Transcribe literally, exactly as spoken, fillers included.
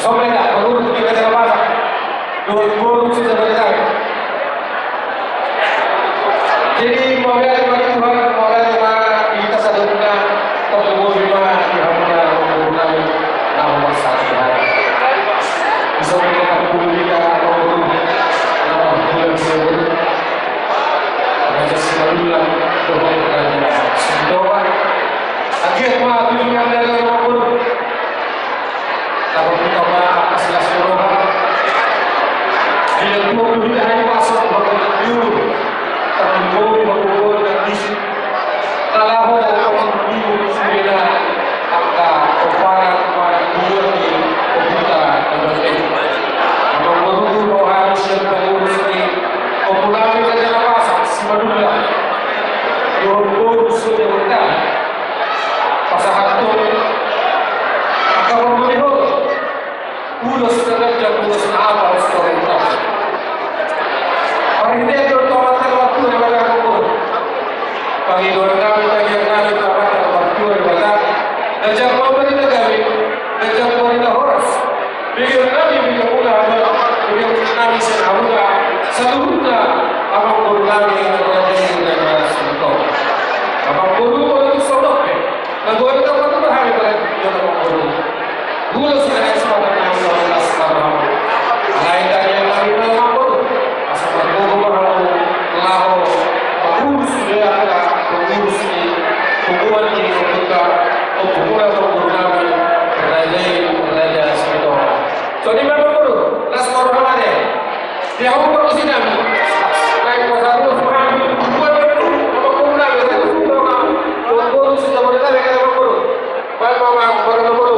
Sampai tak perlu kita dalam bahasa. Dua puluh sudah berjalan. Jadi, mauliate ma di Tuhan, mauliate ma di hita saluhutna, tarlumobi ma di hamuna, hamuna, na marsahat. Bisa kita kumpul kita, hamuna, na marbulan sebelum. Raja Simanullang, dohot Raja Sitohang. Agiat ma tujuan dari hamuna. Tarlumobi ma angka silas ni roha. Di na tubu di hita, hita pasu, maka tubu. Tarlumobi ma tubu dan disi. Laho mangkubuhon di sude na angka pomparan, pomparan kuburan di kuburan na baru. Mangkubuhon roha sian pengurus ni Ompunami Raja Nabasan Simanullang. Di ompu sude berkah. Pasahathon angka parbue ni roha. Ulos na ganjang, ulos na apal, ulos na rentang. Marhite do tu Amanta na martua Debata, pangidoan nami, tangiang nami tu Amanta na martua Debata, na jala mambere na gabe, na jala mambere na horas. Bege nami, bege muna, bege nami sian hamuna saluhutna, amang boru nami, raja i, raja i, raja i. Amang boru, boru tu saluhutna. Na goar i, amang boru, hami barat, amang boru. Ulos na sipadan nami, las ma roham. Alai tangiang nami ma, amang boru, asa margogo ma hamu laho mangurus sude angka pengurus ni kuburan ni ompunta, ompu muna, ompu nami, raja i, raja Sitohang. Songon i ma, amang boru, las ma roham ate. Di hamu pangurus nami. Alai pasahat ulos ma hami, kuburan ni ompu nami, raja Sitohang. Amang boru, sude ma roham ate, amang boru. Baen ma, amang boru, amang boru.